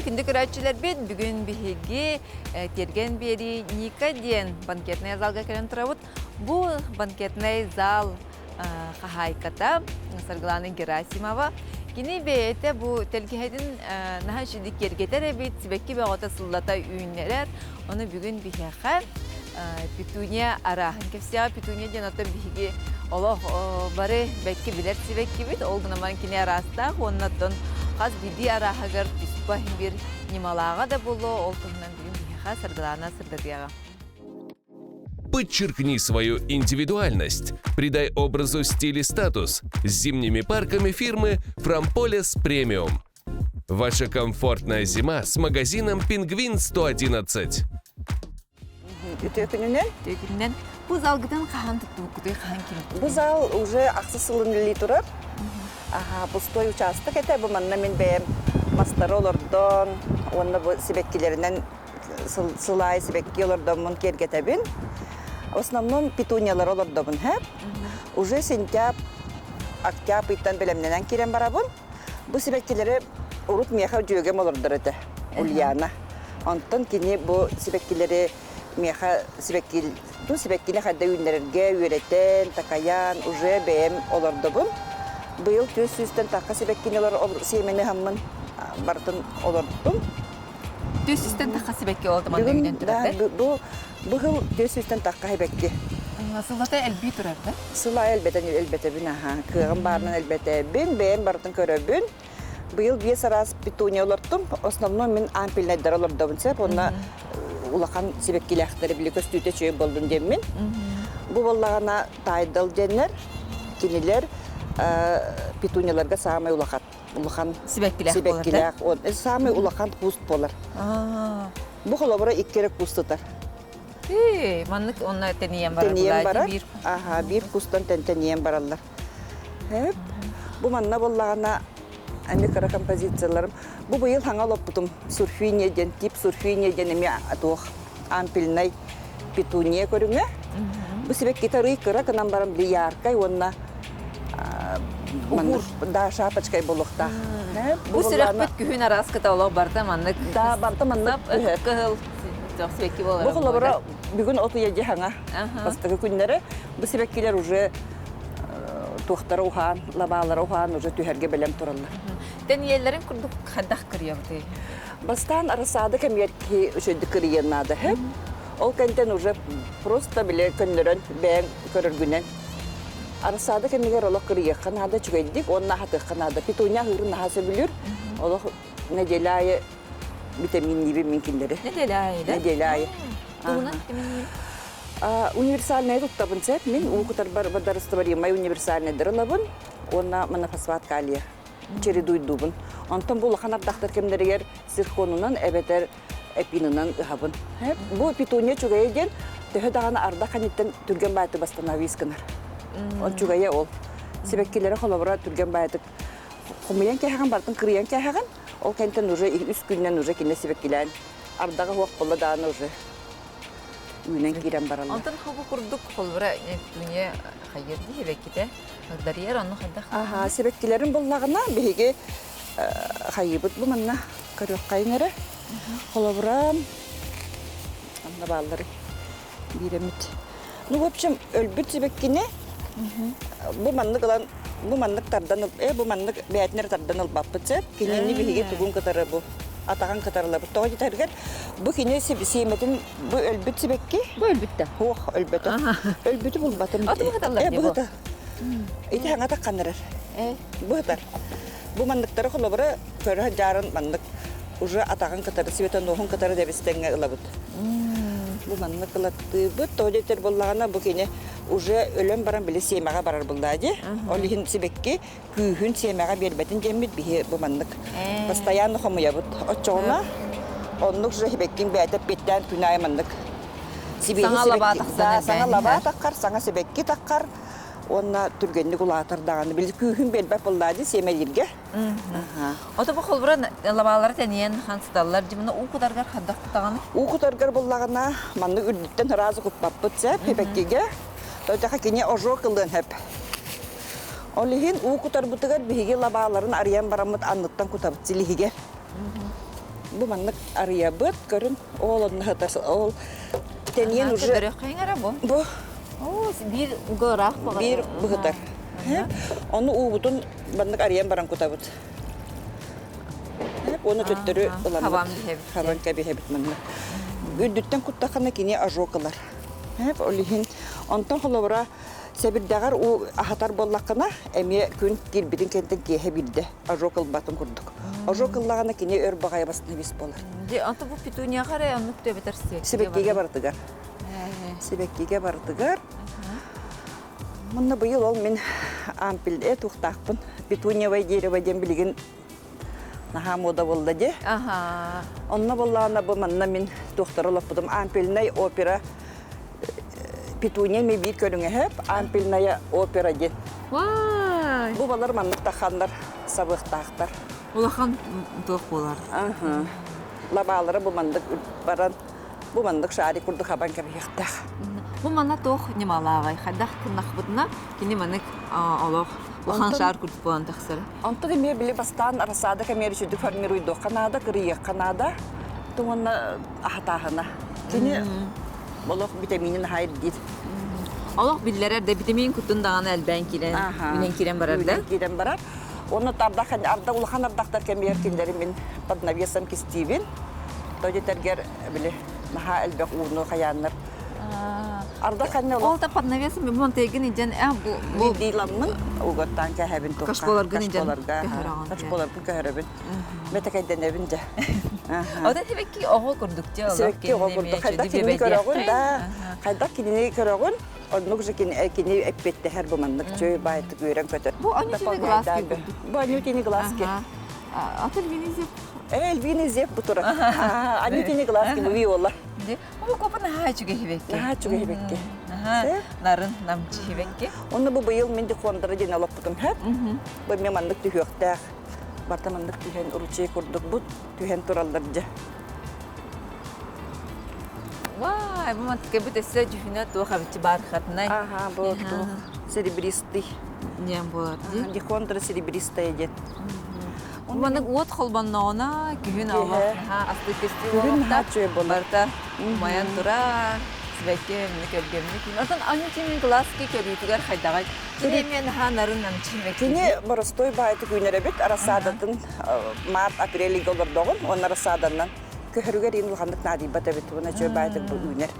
Күндү көрөөччүлэрбит, бүгүн биһиги Тиэргэн биэрии Ника диэн банкетнай залга кэлэн турабыт. Бу банкетнай зал хаһаайката Саргылана Герасимова. Кини бэйэтэ бу тэлгэһэтин наһаа үчүгүйдик киэргэтэр эбит, сибэкки бөҕөтө сыллата үүннэрэр. Ону бүгүн биһиэхэ петуния арааһын кэпсиэҕэ. Петуния диэн оттон биһиги олох бары бэккэ билэр сибэккибит. Ол гынан баран кини араастаах уонна оттон хас биирдии арааһыгар туспа биир ньымалааҕа да буолуо. Ол туһунан бүгүн биһиэхэ Саргылаана сырдатыаҕа. Подчеркни свою индивидуальность, придай образу стиль и статус с зимними парками фирмы Фрамполис Премиум. Ваша комфортная зима с магазином «Пингвин 111». Үтүө күнүнэн. Үтүө күнүнэн. Бу залгытын хаһан туттубуккутуй, хаһан ким? Бу зал уже ахсыс сылын үлэлии турар. Аха, пустой участок этэ. Бу манна мин бэйэм мастары олордон, уонна бу сибэккилэринэн сыл аайы сибэкки олордоммун киэргэтэбин. В основном петуниялары олордобун һэ. Уже сентябрь, октябрь ыйтан бэлэмнэнэн киирэн барабын. Бу сибэккилэри урут миэхэ дьүөгэм олордор этэ, Ульяна. Онтон кини бу сибэккилэри миэхэ сибэкки, ну, сибэккини хайда үүннэрэргэ үөрэтэн, такайан, уже бэйэм олордобун. Быйыл 400-тэн тахха сибэккини сиэмэни ыһаммын барытын олордум. 400-тэн тахха сибэкки ол манна үүнэн турар да? Бу бу сыл 400-тэн тахха сибэкки. Сыллата элбии турар да? Сыла элбэтэн элбэтэбин аха. Кыаҕым баарынан элбэтэбин, бэйэм барытын көрөбүн. Быйыл биэс араас петуния олортум. Основной мин ампельнайдары олордобун сөп. Онно улахан сибэккилээхтэри били көстүүтэ үчүгэй буоллун диэммин. Бу буоллаҕына тайдал диэннэр кинилэр петунияларга саамай улахан улахан сибэккилээх сибэккилээх саамай улахан куст буолар. Бу холобура икки эрэ кус сытар. Маннык онно тэнийэн барар. Тэнийэн барар. Аха, биир кустан тэнийэн бараллар. Бу манна буоллаҕына ами кыра композицияларым. Бу быйыл хаҥа олоппутум сурфиния диэн, тип сурфиния диэн эмиэ туох ампельнай петуния көрүҥэ. Бу сибэккитэ арыый кыра гынан баран били яркай уонна да шапочкай буолуохтаах. Бу сүрэхпит күһүн араас олох барыта маннык. Да, барыта маннык кыһыл сибэкки буолар. Бу холобура бүгүн от ыйа дьаһаҥа бастакы күннэрэ бу сибэккилэр уже туохтара уһаан, лабаалара уһаан уже түһэргэ бэлэм тураллар. Тэнийэллэрин курдук хайдах кырыйабытый? Бастаан рассада кэмигэр киһи үчүгэйдик кырыйыан наада һэ. Ол кэнтэн уже просто бile көннөрөн бэйэҥ көрөргүнэн. Рассада кэмигэр олох кырыйыахха наада үчүгэйдик уонна аһатыахха наада. Петуния аһыырын наһаа сөбүлүүр. Олох нэдиэлэ аайы витаминниибин мин кинилэри. Нэдиэлэ аайы да? Нэдиэлэ аайы. Тугунан витаминниибин? Универсальнайы туттабын сөп. Мин уу кутарбар водорастворимай универсальнайдары ылабын уонна монофосфат калия. Чередуйдуубун. Онтон бу улахан ардахтар кэмнэригэр цирконунан эбэтэр эпинынан ыһабын. Бу петуния үчүгэйэ диэн төһө даҕаны ардах кэнниттэн түргэн баайты восстановись гынар. Ол үчүгэйэ ол. Сибэккилэри холобура түргэн баайытык хомуйан кээһэҕин барытын кырыйан кээһэҕин ол кэнниттэн уже үс күнүнэн уже кинилэр сибэккилээн ардаҕа суох буолла даҕаны уже үүнэн киирэн бараллар. Онтон бу курдук холобура петуния хайыр дии сибэккитэ Дарьер онно хайдах? Аха, сибэккилэрин буллаҕына биһиги хайыыбыт бу манна көрүөххэйин эрэ. Холобура, анна бааллары биирэмит. Ну, в общем, өлбүт сибэккини бу маннык ылан бу маннык тардан бу маннык бээтинэр тардан ылбаппыт сөп. Кинини биһиги тугун кытары бу атаҕын кытарылабыт. Тоҕо диэтэргэр бу кини сиэмэтин бу өлбүт сибэкки. Бу өлбүт да? Суох, өлбөтө. Өлбүтү булбатым. Аты быһыталлар дии бу. Ити хаҥа тахханнарар. Быһытар. Бу манныктары холобура көрө сылдьаарын маннык уже атаҕын кытары светонуоһун кытары дэбистэҥҥэ ылабыт. Бу маннык ылаттыыбыт. Тоҕо диэтэр буоллаҕына бу кини уже өлөн баран били сиэмэҕэ барар буллаа дии. Ол иһин сибэкки күүһүн сиэмэҕэ биэрбэтин диэммит биһи бу маннык постоянно хомуйабыт. Оччоҕуна оннук же сибэккиҥ бэйэтэ эппиэттээн күн аайы маннык Саҥа лабаа тахсан саҥа лабаа таххар, саҥа сибэкки таххар уонна түргэнник улаатар даҕаны. Били күүһүн биэрбэт буоллаа дии сиэмэлииргэ. Ото бу холбура лабаалары тэнийэн хан сыталлар. Дьимна уу кутаргар хайдах кутаҕыный? Уу кутаргар буллаҕына маннык үрдүттэн ыраас куппаппыт сөп сибэккигэ. Тойтаха кини ожог ылыан сөп. Ол иһин уу кутарбытыгар биһиги лабааларын арыйан бараммыт анныттан кутабыт силиһигэр. Бу маннык арыйабыт, көрүн, ол онно ол тэнийэн уже Көрүөххэ бу. Бу Оо, биир уга ыраах Биир быһытар. Ону уубутун маннык арыйан баран кутабыт. Уонна төттөрү ыламмыт. Хабан кэбиһэбит манна. Үрдүттэн куттаххына кини ожог ылар. Ол иһин онтон холобура сэбирдэҕэр уу аһатар буоллаххына эмиэ күн киирбитин кэнниттэн киэһэ биирдэ ожог ылбатын курдук. Ожог ыллаҕына кини өр баҕайы баснавис буолар. Онто бу петунияҕа эрэ оннук төбөтөр сибэккигэ барытыгар. Сибэккигэ барытыгар. Мунна быйыл ол мин ампельде туохтаахпын. Петуниевай дерево диэн билигин наһаа мода буолла дии. Онно буоллаҕына бу манна мин туохтары олоппутум. Ампельнай опера петуния ми биир көрүҥэ ампельная опера диэн. Бу балар маннык таханнар сабыахтаахтар. Улахан туох буолар? Лабаалара бу маннык баран бу маннык шарик курдук хабан кэбиһиэхтээх. Бу манна туох ньымалааҕай? Хайдах гыннахпытына кини маннык олох улахан шар курдук буолан тахсар. Онтон эмиэ били бастаан рассада кэмиэр үчүгдүк формируйдуохха наада, кырыйыахха наада. Туҥунна аһатааһына. Кини олох витаминин аһайыр диир. Олох биллэрэр да витамин кутун даҕаны элбээн киирэн, үүнэн киирэн барар да? Үүнэн киирэн барар. Онно ардах, арда улахан ардахтар кэмигэр кинилэри мин под навесом кистиибин. То дэтэргэр били наһаа элбэх ууну хайааннар. Арда ханна Ол да под навесом бу тегин иден бу бу диламмын угаттаан кэһэбин туохха. Кашполаргын иден Кашполарга. Кашполаргын көһөрөбүн. Бэтэкэйдэнэбин дьэ. Ота сибэкки оҕо курдук дьэ Сибэкки оҕо курдук. Хайдах кинини көрөҕүн да, хайдах кинини көрөҕүн, оннук же кини эппиэттэһэр бу маннык чөй баайтык үөрэн көтөр. Бу Анютины глазки курдук. Бу Анютины глазки. Аты Львиный зев. Э, Львиный зев бу турар. Анютины глазки бу виола. Бу копа наһаа үчүгэй хибекки. Наһаа үчүгэй хибекки. Нарын намчы хибекки. Онно бу быйыл мин дихондара диэн олоппутум хэп. Бу мен маннык түһүөхтээх. Барта маннык түһэн ручей курдук бу түһэн тураллар дьэ. Вай, бу мантыка бу өссө дьүһүнэ туох абыччы бархатнай. Ага, бу туох серебристый. Диэн буолар дии. Дихондра серебристая диэн. Маннык уот холбонноҕуна күһүн олох астык көстүү Күһүн наһаа үчүгэй буолар. Барыта умайан турар, сибэкки эмне көргөмнүк. Отон Анютин глазки көрүүтүгэр хайдаҕай? Кини эмиэ наһаа нарын намчы Кини боростой баайты күүнэрэбит рассадатын март апрель ыйга олордоҕун уонна рассаданнан көһөрүгэр иин улаханнык наадыйбат эбит уонна үчүгэй баайтык бу үүнэр.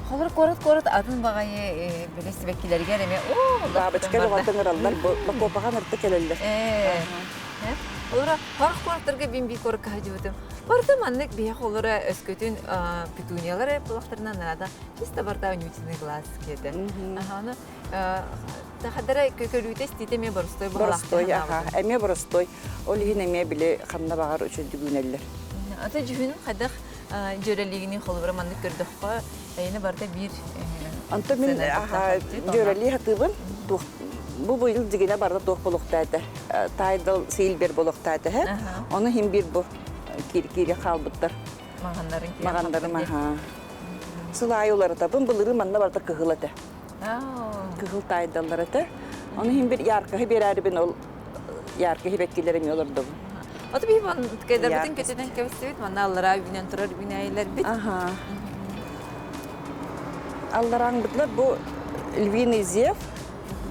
Холор куорат-куорат атын баҕайы били сибэккилэригэр эмиэ оо Бабочка бөҕөтөн ыраллар бу бакуопаҕа ырты кэлэллэр. Олора парх куораттарга бин бии куоракка сылдьыбытым. Барыта маннык биһиэхэ олора өскөтүн петуниялар булахтарынан наада чисто барыта анютиный глаз киэтэ. Аны тахадара көрүүтэ истиитэ эмиэ боростой Боростой, аха, эмиэ боростой. Ол иһин эмиэ били ханна баҕар үчүгдүк үүнэллэр. Ата дьүһүнүн хайдах дьүөрэлиигини холобура маннык көрдөххө, эйини барыта биир Онто мин дьүөрэлии хатыыбын. Бу быйыл дьигинэ барыта туох болуохтаата. Тайдал сиилбер болуохтаата. Ону хим биир бу киири хаалбыттар. Маҕаннарын Маҕаннарым аха. Сыл аайы уларытабын. Былырыы манна барыта кыһыл этэ. Кыһыл таайдаллар этэ. Ону хим бир яркаһы биэрээрибин ол яркаһы бэккилэрим олордобун. Ото биһи кэдэрбитин көтүтэн кэбистибит, манна аллараа үүнэн турар үүнээйилэрбит. Аха. Алларааңбытлар бу Львиный Зев,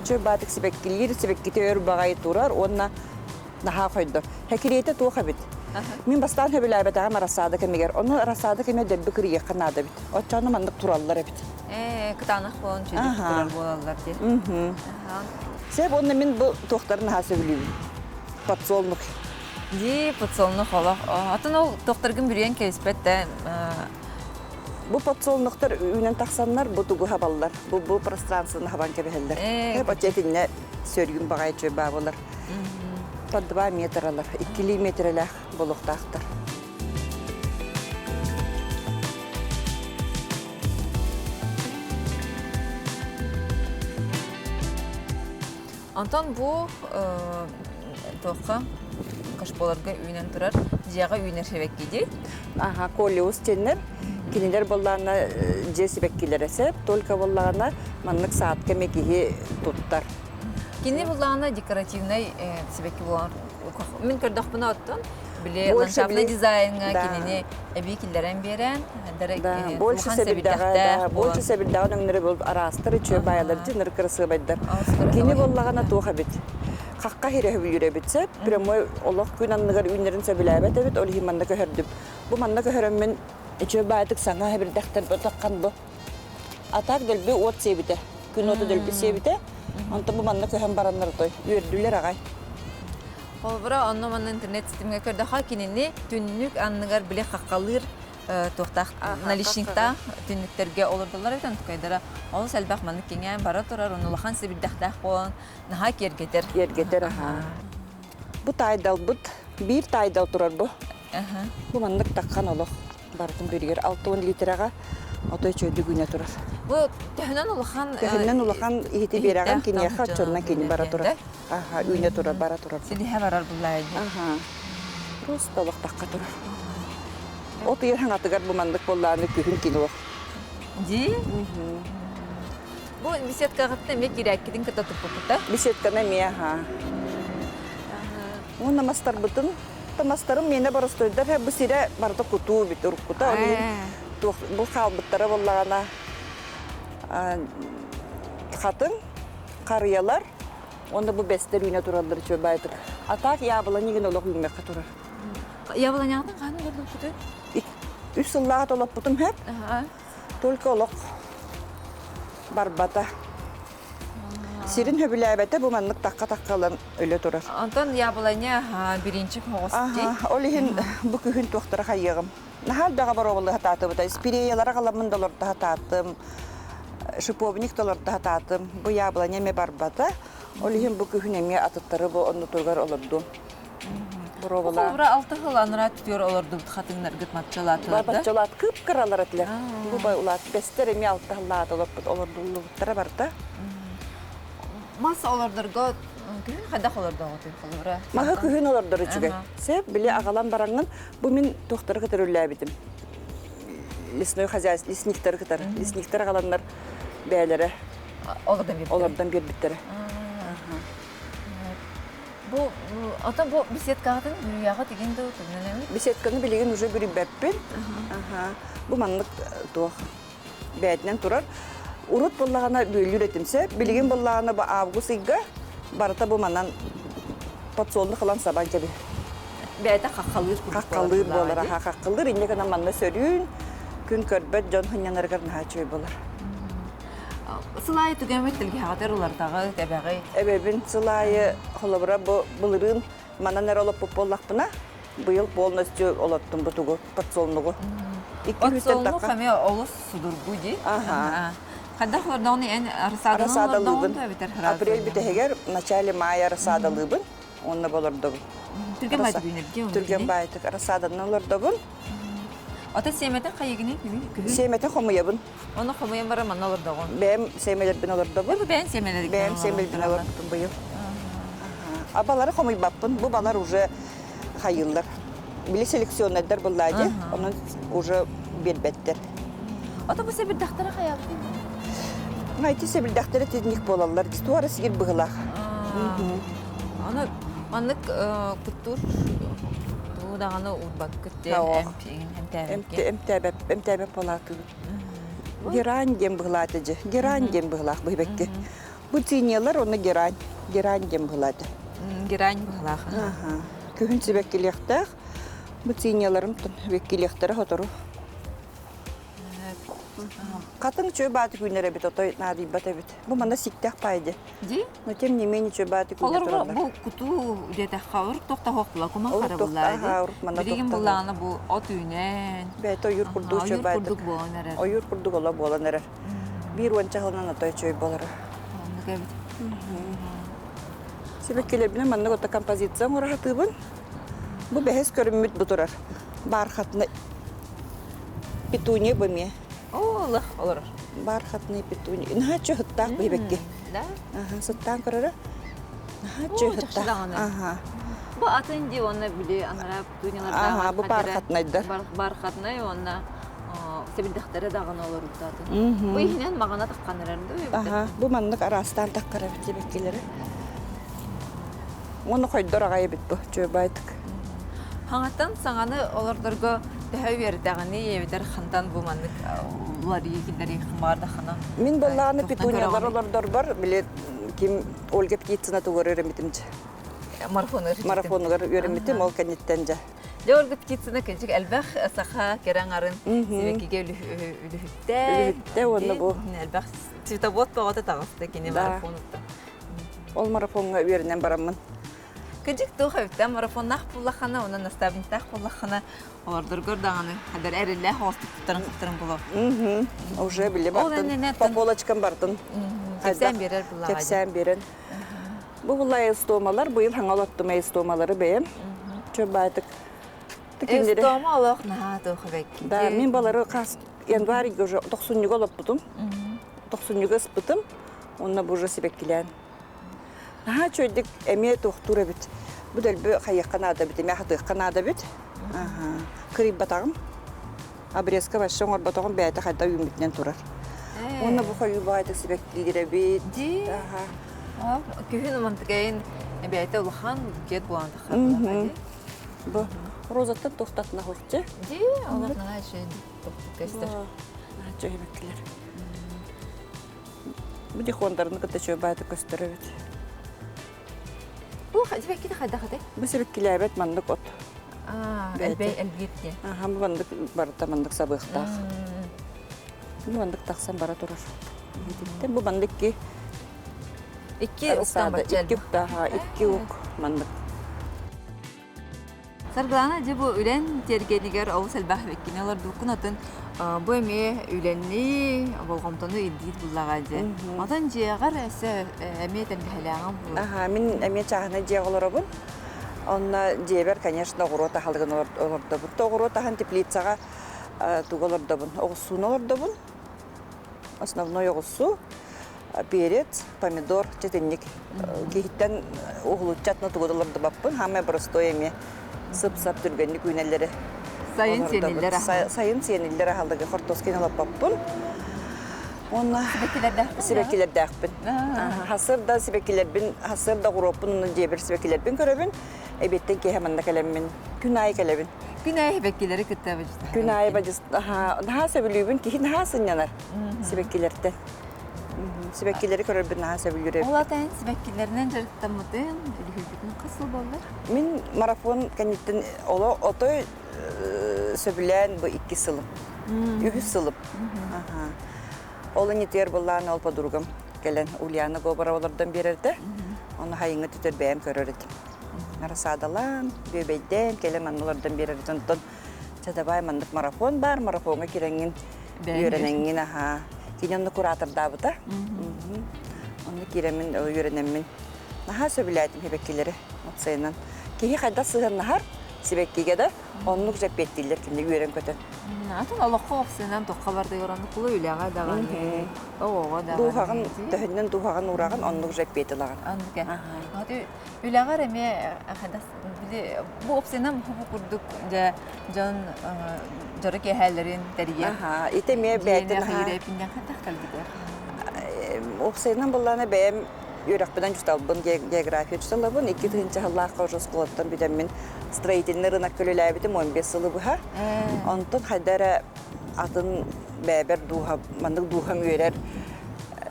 чө баатык сибэккилиир, сибэкките өр баҕайы турар уонна наһаа хойдор. Хэкириэтэ туох эбит. Мин бастаан сөбүлээбэтэҕим рассада кэмигэр. Ону рассада кэмэ дөлбү кырыйыахха наада эбит. Оччону маннык тураллар эбит. Ээ, кытаанах буолан чүдүк турар буолаллар дии. Сеп онно мин бу туохтарын наһаа сөбүлүүбүн. Подсолнух. Дии, подсолнух олох. Атын ол туохтаргын бүрүйэн кэбиспэт да. Бу подсолнухтар үүнэн тахсаннар бу тугу хабаллар. Бу бу пространствоны хабан кэбиһэллэр. Хеп очетинне сөргүн баҕай чөй баабылар. По 2 метралар, 2 метрелээх болуохтаахтар. Онтон бу туохха кашполарга үүнэн турар дьиэҕэ үүнэр сибэкки дии. Аха, колеус теннер. Кинилэр боллаана дьиэ сибэккилэрэ сеп, только боллаана маннык саатка киһи туттар. Кини буллаана декоративнай сибэкки буолан мин көрдөхпүнэ оттон. Били ландшафтный дизайнга кинини эбии киллэрэн биэрэн, больше сэбирдэҕэ, больше сэбирдэҕин өҥнөрө бол араастар үчүгэй баайалар дьиннэр кырасыабайдар. Кини буоллаҕына туох эбит? Хахха хире хөбүлүүр эбит сөп. Прямой олох күн анныгар үүннэрин сөбүлээбэт эбит, ол иһин манна көһөрдүм. Бу манна көһөрөммүн үчүгэй баайытык саҥа хэбирдэхтэр таххан бу. Атаак дөлбү уот сиэбитэ. Күн уоту дөлбү сиэбитэ. Онтон бу манна көһөн бараннар той үөрдүлэр аҕай. Холобура, онно-манна интернет ситимҥэ көрдөххө, кинини түннүк анныгар били хаххалыыр туохтаах наличниктаах түннүктэргэ олордоллор эбит онтукайдара олус элбэх маннык киҥээн бара турар, ону улахан сибирдэхтээх буолан наһаа киэргэтэр. Киэргэтэр, аһаа. Бу таайдалбыт, биир таайдал турар бу. Бу маннык таххан олох барытын биригэр 60 литрэҕэ отой чөйдүк үүнэ турар. Бу төһөнөн улахан Төһөнөн улахан иһити биэрэҕин киниэхэ оччонно кини бара турар. Аха, үүнэ турар, бара турар. Силиһэ барар буллаа дии. Аха. Просто олохтохха турар. От ыйар хаҥатыгар бу маннык буоллааны күһүн кини олох. Дии? Бу беседкаҕыттан эмиэ кирээккитин кытта туппуппута. Беседканы эмиэ, аха. Уонна мастарбытын, мастарым миэнэ боростуойдар, бу сирэ барыта кутуу бит уруккута. Ол иһин туох бу хаалбыттара буоллаҕына хатыҥ, харыйалар, Уонна бу бэстэр үүнэ тураллар үчүгэй баайдык. А так яблоня гин олох үүммэккэ турар. Яблоняҕытын хаһан олордубутуй? Үс сыллааҕыта олоппутум хэп. Только олох барбата. Сирин хөбүлээбэтэ бу маннык тахха-тахха ылан өлө турар. Онтон яблоня биринчик хоҕус дии. Ол иһин бу күһүн туохтара хайыаҕым. Наһаа элбэҕи боруобалыы сатаатыбыта. Спиреялары аҕаламмын да олордо сатаатым. Шиповник да олордо сатаатым. Бу яблоня эмиэ барбата. Ол иһин бу күһүн эмиэ атыттары бу оннутугар олордум. Боруобалаа. Холобура алта сыл анараа түтүөр олордубут хатыҥнаргыт матчалаатылар да? Матчалаат кып-кыралар этилэр. Бу бай улаат бэстэр эмиэ алта сыллаата олорбут олордуллубуттара барда. Мас олордорго күһүн хайдах олордоҕутуй холобура? Маһы күһүн олордор үчүгэй. Сөп, били аҕалан бараҥҥын Бу мин туохтары кытары үллээбитим. Лесной хозяйство, лесниктары кытары. Лесниктар аҕаланнар бэйэлэрэ олордон биэрбиттэрэ. Бу ото бу беседкаҕытын бүрүйэҕит игин дуу тугунан эбит? Беседканы билигин уже бүрүйбэппин. Бу маннык туох бэйэтинэн турар. Урут буоллаҕына бүөлүүр этим сөп. Билигин буоллаҕына бу август ыйга барыта бу манан подсолнух ылан сабан кэбиһ. Бэйэтэ хаххалыыр курдук Хаххалыыр буолар, аха хаххалыыр. Инньэ гынан манна сөрүүн, күн көрбөт дьон сынньанарыгар наһаа үчүгэй буолар. Сыл аайы түгэммит тилгэһэҕитэр улардаҕы, тэбэҕи. Эбэбин сыл аайы холобура бу былырыын манан эрэ олоппут буоллахпына, Быйыл полностью олоттум бу тугу подсолнугу. Подсолнух эмиэ олус судургу дии. Аха. Хайдах олордоҕуна эн рассаданан олордоҕун да эбэтэр Апрель бүтэһигэр начале мая рассадалыыбын уонна олордобун. Түргэн баайтык үүнэрдии Түргэн баайтык рассаданан олордобун. Ата сиэмэтин хайыгыный күһүн? Сиэмэтин хомуйабын. Оны хомуйан баран манна олордоҕун. Бэйэм сиэмэлэрбин олордобун. Бу бэйэн сиэмэлэргин Бэйэм сиэмэлэрбин олордум быйыл. А балары хомуйбаппын. Бу балар уже хайыыллар. Били селекционнайдар буллаа дии, онон уже биэрбэттэр. Ото бу сэбирдэхтэрэ хайаабытый? Ити сэбирдэхтэрэ титинник буолаллар. Туора сигир быһылаах. Аны маннык куттуур туу даҕаны уурбаккыт диэн эмтээбэт эмтээбэт буолаатыбыт. Герань диэн быһылаата дьэ. Герань диэн быһылаах быһыбэкки. Бу цинелар уонна герань. Герань диэн быһылаата. Герань быһылаах. Күһүн сибэккилиэхтээх. Бу цинеларым сибэккилиэхтэрэ сотору. Хатыҥ үчүгэй бааты күннэр эбит, отой наадыйбат эбит. Бу манна сиктэх пайды. Ди? Но тем не менее үчүгэй бааты күннэр тураллар. Бу кутуу диэтэххэ урут тохтоһуох була кума харабыллаа ди. Билигин буллаҕына бу от үүнэн. Бэйэтэ ойуур курдук үчүгэй баайдык. Ойуур курдук буолан эрэр. Ойуур курдук ола буолан эрэр. Биир уонча сылынан отой үчүгэй буолара. Оннук эбит. Сибэккилэрбинэн маннык ото композиция оҥоро сатыыбын. Бу бэһис көрүммүт бу турар. Бархатный петуния бу эмиэ. Оо, лых олорор. Бархатный петуния. Наһаа чөһыттаах бу сибэкки. Да? Аха, сыттаан көрөрө. Наһаа чөһыттаах. Аха. Бу атын дии уонна били анараа петуниялардаах. Аха, бу бархатнайдар. Бархатнай уонна сэбирдэхтэрэ даҕаны олорбутаатын. Бу иһинэн маҕана тахханырар дуу Аха, бу маннык араастаан таххарар сибэккилэри. Уонна хойдор аҕай эбит бу, чүөбайтык. Хаҥаттан саҥаны олордорго төһө үөрдэҕиний эбэтэр хантан бу маннык уларыйыы киллэрии баардаххына? Мин былааны петуниялар олордорбор били ким Ольга Птицына тугар үөрэммитим дьэ. Марафонугар Марафонугар үөрэммитим ол кэнниттэн дьэ. Дьэ Ольга Птицына кэнчик элбэх саха кэрэ аҥарын сибэккигэ үлүһүттэ. Үлүһүттэ уонна бу элбэх цветовод бөҕөтө таҕыста кини марафонуттан. Ол марафоҥҥа үөрэнэн бараммын. Кыдьык туох эбиттэн марафоннаах буллаххына, онон наставниктаах буллаххына, олордоргор даҕаны хадar эриллээх оҕостук туттарын туттарын було. Уже били бартын, по полочкам бартын. Кэпсээн берер буллаҕа. Кэпсээн берен. Бу булла эстомалар, быйыл хаҥа олоттум эстомалары бэйэм. Чө баайтык. Эстома олох наһаа туох эбэкки. Да, мин балары хас январь уже тохсунньуга олоппутум. Тохсунньуга ыспытым. Онно бу уже сибэккилээн. Наһаа үчүгэйдик эмиэ туохтуур эбит. Бу дэлби хайыахха наада эбит, эмиэ хатыахха наада эбит. Кырыйбатаҕым. Обрезка вообще оҥорботоҕум бэйэтэ хайда үүммүтүнэн турар. Уонна бу хойуу баҕайытык сибэккилиир эбит. Дии. Күһүн мантыкайын бэйэтэ улахан букет буолан тахсар. Бу розаттан туохтатына хохче. Дии, олох наһаа үчүгэй көстөр. Наһаа үчүгэй бэккилэр. Бу дихондарын кытта үчүгэй баайдык көстөр эбит. Бу сибэккити хайдах этэй? Бу сибэккилээбэт маннык от. Элбэй элбиир диэн. Аха, бу маннык барыта маннык сабыахтаах. Бу маннык тахсан бара турар. Ититтэн бу маннык икки Икки уктан бачча Икки уктааха, икки ук маннык. Саргылаана, дьэ бу үлэн тиэргэнигэр олус элбэх эбиккин олордуккун атын бу эмиэ үлэни, болҕомтону ирдиир буллаҕа дьэ. Отон дьиэҕэр өссө эмиэ тэлгэһэлээҕин булар. Аха, мин эмиэ чааһынай дьиэҕэ олоробун. Онно дьиэбэр, конечно, оҕуруот аһылыгын олордобун. Оҕуруот аһын теплицаҕа тугу олордобун? Оҕурсууну олордобун. Основной оҕурсуу. Перец, помидор, чэтинник. Киһиттэн уһулуччатына тугу да олордубаппын. Хаамай простой эмиэ сып-сап түргэнник үүнэллэри Сайын сиэниллэр аһылык. Сайын сиэниллэр аһылыгы хортуоскайын олоппоппун. Уонна Сибэккилэрдээхпин. Сибэккилэрдээхпин. Хасыр да сибэккилэрбин, хасыр да оҕуруоппун уонна дьиэбэр сибэккилэрбин көрөбүн. Эбиэттэн киэһэ манна кэлэммин. Күн аайы кэлэбин. Күн аайы сибэккилэри кытта бадьыстаһа. Күн аайы наһаа сөбүлүүбүн. Киһи наһаа сынньанар сибэккилэртэн. Сибэккилэри көрөрбүн наһаа сөбүлүүр Ол аата эн сибэккилэринэн дьарыктаммытын, үлүһүйбүтүн хас сыл буолла? Мин марафон кэнниттэн оло отой сөбүлээн бу икки сылым. Үһүс сылым. Ол инитигэр былаан ол подругам кэлэн Ульяна Говорова олордон биэрэрдэ. Ону хайыҥҥа түтөр бэйэм көрөр этим. Рассадалаан, бүөбэйдээн кэлэн манна олордон биэрэр Онтон Чэ, давай маннык марафон баар, марафоҥҥа кирэҥҥин, үөрэнэҥҥин, аһаа. Кини онно куратордаабыта. Онно киирэммин, үөрэнэммин. Наһаа сөбүлээтим сибэккилэри уопсайынан. Киһи хайдах сыһыаннаһар сибэккигэ да, оннук дьэппиэттииллэр кинини үөрэн-көтөн. Атын олоххо уопсайынан туохха бардыгар оннук кулу үлэҕэ даҕаны, оҕоҕо даҕаны. Дууһаҕын, төһөннөн дууһаҕын уураҕын, оннук дьэппиэт ылаҕын. Оннук ээ. Үлэҕэр эмиэ хайдах били бу уопсайынан бу курдук дьэ дьон дьоро киэһээлэрин тэрийэр. Аха, ити эмиэ бэйэтин хайыыр хайдах кэлбитэ? Уопсайынан буллаана бэйэм үөрэхпинэн учууталбын, география учууталабын. 2000 сыллаахха уже оскуолаттан бүтэммин строительный рынокка үлэлээбитим 15 сылы быһа. Онтон хайда эрэ атын бэйэбэр дууһа, маннык дууһам үөрэр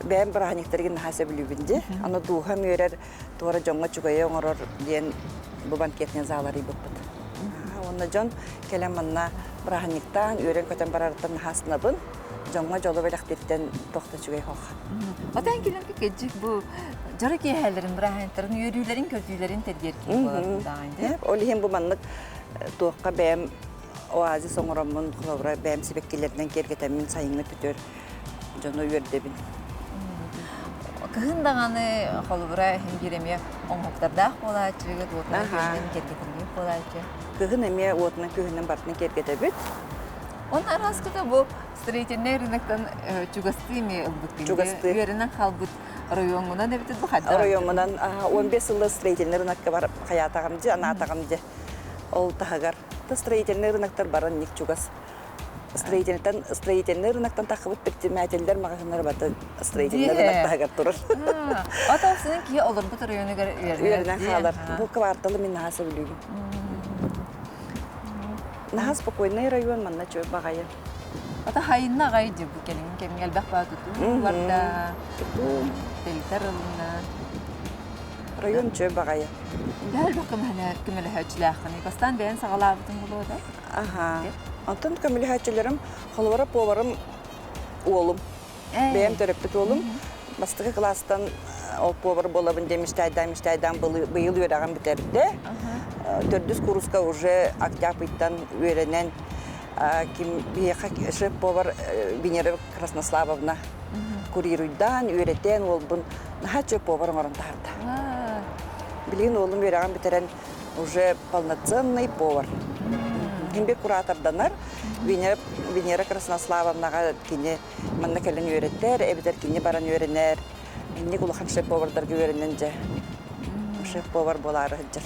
бэйэм бырааһынньыктаргын наһаа сөбүлүүбүн дии. Аны дууһам үөрэр туора дьоҥҥо үчүгэйи оҥорор диэн бу банкетный зал арыйбыппыт. Уонна дьон кэлэн манна бырааһынньыктаан, үөрэн-көтөн барарыттан наһаа астынабын. Дьоҥҥо дьолу бэлэхтииртэн туох да үчүгэй суох. Отон килэргэ кэдьик бу дьоро киэһээлэрин, бырааһынньыктарын, үөрүүлэрин-көтүүлэрин тэрийэр киһи буолар даҕаны. Ол иһин бу маннык туохха бэйэм оазис оҥороммун, холобура бэйэм сибэккилэринэн киэргэтэммин сайыҥҥы түтөр дьону үөрдэбин. Кыһын даҕаны холобура иһин биир эмиэ оҥоһуктардаах буолааччыгыт, уотунан күһүнэн киэргэтиллибит буолааччы. Кыһын эмиэ уотунан күһүнэн барытын киэргэтэбит. Онно араскыта бу строительнай рыноктан чугастыы эмиэ ылбыт Чугастыы. Үөрэнэн хаалбыт оройуоҥҥунан эбитэ бу хайдах? Оройуоҥҥунан 15 сылла строительный рынокка бар хайаатаҕым дьэ, анаатаҕым дьэ. Ол таһыгар строительный рыноктар баран ник чугас Строительтан строительный рыноктан таххыбыт предпринимателлэр маҕаһыыннара бары строительный рынок таһыгар турар. Ата сенин киһи олорбут районугар үөрэнэн хаалар. Бу кварталы мин наһаа сөбүлүүбүн. Наһаа спокойный район манна чуо баҕайы. Ата хайынна аҕай дии бу кэлин кэмҥэ элбэх баа тутуу барда. Тутуу. Тэлитэр ылынна. Район чуо баҕайы. Элбэх көмөлөһөөччүлээххиний. Бастаан бэйэн саҕалаабытыҥ буолуо да? Аха. Онтон көмөлөһөөччүлэрим холобура поварым уолум. Бэйэм төрөппүт уолум бастакы кылаастан ол повар буолабын диэн мечтайдаан мечтайдаан быйыл үөрэҕин бүтэрдэ. Төрдүс курска уже октябрьтан үөрэнэн ким биһиэхэ шеф-повар Венера Краснославовна курируйдаан үөрэтэн уолбун наһаа үчүгэй повар оҥорон таһаарда. Билигин уолум үөрэҕин бүтэрэн уже полноценный повар. Ким кураторданар Венера, Венера Краснославовнаҕа кини манна кэлэн үөрэтэр, эбэтэр кини баран үөрэнэр. Инник улахан шеф-повардарга үөрэнэн дьэ шеф-повар буолаары сылдьар.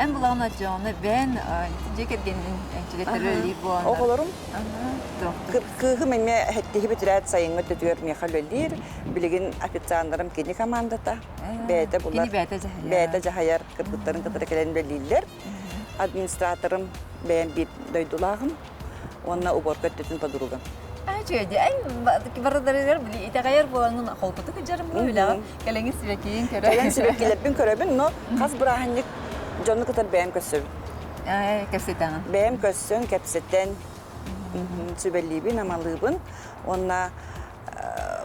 Эн булаҕын оччоҕуна бэйэн дьиэ кэргэнин чилеттэрэ үлэлиир буоланнар. Оҕолорум кыыһым эмиэ хэттиһи бүтэрээт сайыҥҥы өттүгэр миэхэ үлэлиир. Билигин официаннарым кини командата. Бэйэтэ булар. Кини бэйэтэ дьаһайар. Бэйэтэ дьаһайар. Кыргыттарын кытары кэлэн үлэлииллэр. Администраторым бэйэм биир дойдулааҕым уонна уборка өттүтүн подругам. Үчүгэй эн барыларыгар били итэҕэйэр буолаҥҥын холкутук дьарым үлэҕин кэлэҥин сибэккиин көрө. Кэлэн сибэккилэрбин көрөбүн, но хас бырааһынньык дьону кытары бэйэм көрсөбүн. Кэпсэтэҕин. Бэйэм көрсөн, кэпсэтэн, сүбэлиибин, амалыыбын уонна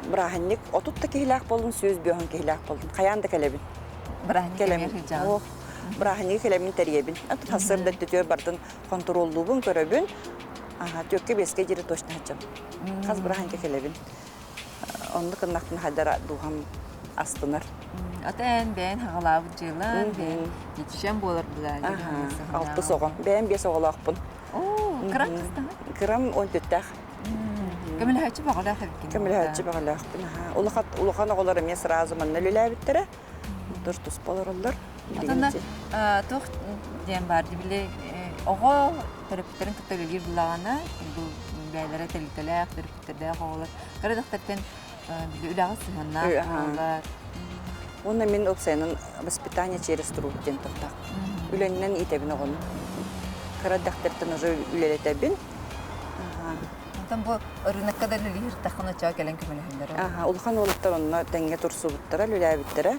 бырааһынньык 30 да киһилээх буоллун, 105 киһилээх буоллун, хайаан да кэлэбин. Бырааһынньык кэмигэр сылдьаҕын. Бырааһынньыгы кэлэммин тэрийэбин. Сарсыарда өттүтүгэр бардын хонтуруоллуубун, көрөбүн. Түөккэ биэскэ диэри точно сылдьабын. Хас бырааһынньыкка кэлэбин. Оннук гыннахпына хайдара дууһам астынар. Ата эн бэйэн хаҕалаабыт дьыалаҥ, бэйэн итишэн буолар была. Алтыс оҕом. Бэйэм биэс оҕолоохпун. Оо, кырам кыстаҕа? Кырам он түттээх. Көмөлөһөөччү бөҕөлөөх эбиккин. Көмөлөһөөччү бөҕөлөөхпүн. Улахан улахан оҕолор эмиэ сразу манна үлэлээбиттэрэ. Тур туспа олороллор. Отонно туох диэн баар били оҕо төрөппүттэрин кытта үлэлиир буллаҕына бу бэйэлэрэ тэрилтэлээх төрөппүттэрдээх оҕолор кыра дьахтартан били үлэҕэ сыһыаннаах буолар. Уонна мин уопсайынан воспитание через труд диэн тохтоох. Үлэннэн иитэбин оҕону. Кыра дьахтартан уже үлэлэтэбин. Онтон бу ырыынакка да үлэлиир таххан оччоҕо кэлэн көмөлөһөллөрө. Улахан уолаттар онно тэҥҥэ турсубуттара, үлэлээбиттэрэ.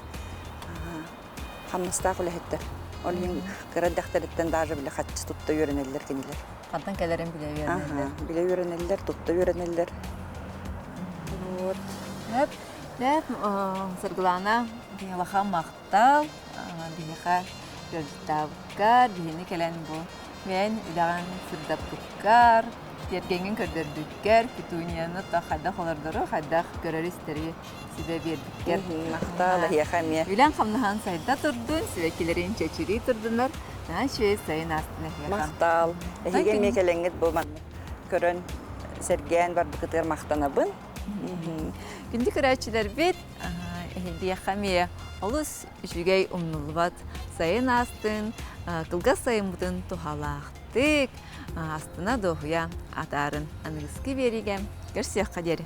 Хамнастаах үлэһиттэр. Ол иһин кыра эрдэхтэриттэн даже бile хаччы тутта үөрэнэллэр кинилэр. Хантан кэлэрин билэ үөрэнэллэр. Билэ үөрэнэллэр, тутта үөрэнэллэр. Вот. Хөп, Бэт Саргылаана улахан махтал биһиэхэ ыалдьыттаабыккар, биһини кэлэн бу Мэн үлэҕин сырдаппыккар, тиэргэҥҥин көрдөрбүккэр, петунияны хайдах олордору, хайдах көрөр-истэри сүбэ биэрбиккэр. Махтал эһиэхэ эмиэ. Үлэҥ хамнаһан сайда турдун, сибэккилэрин чэчирии турдуннар. Наһаа үчүгэй сайын аастын эһиэхэ. Махтал. Эһиги эмиэ кэлэҥҥит бу маннык көрөн, сэргээн барбыкытыгар махтанабын. Күндү көрөөччүлэрбит, эһиэхэ эмиэ олус үчүгэй умнуллубат сайын аастын, кылгас сайыммытын туһалаахтык, астына дуоһуйа атаарын аныгыскы биэриигэ көрсүөххэ диэри.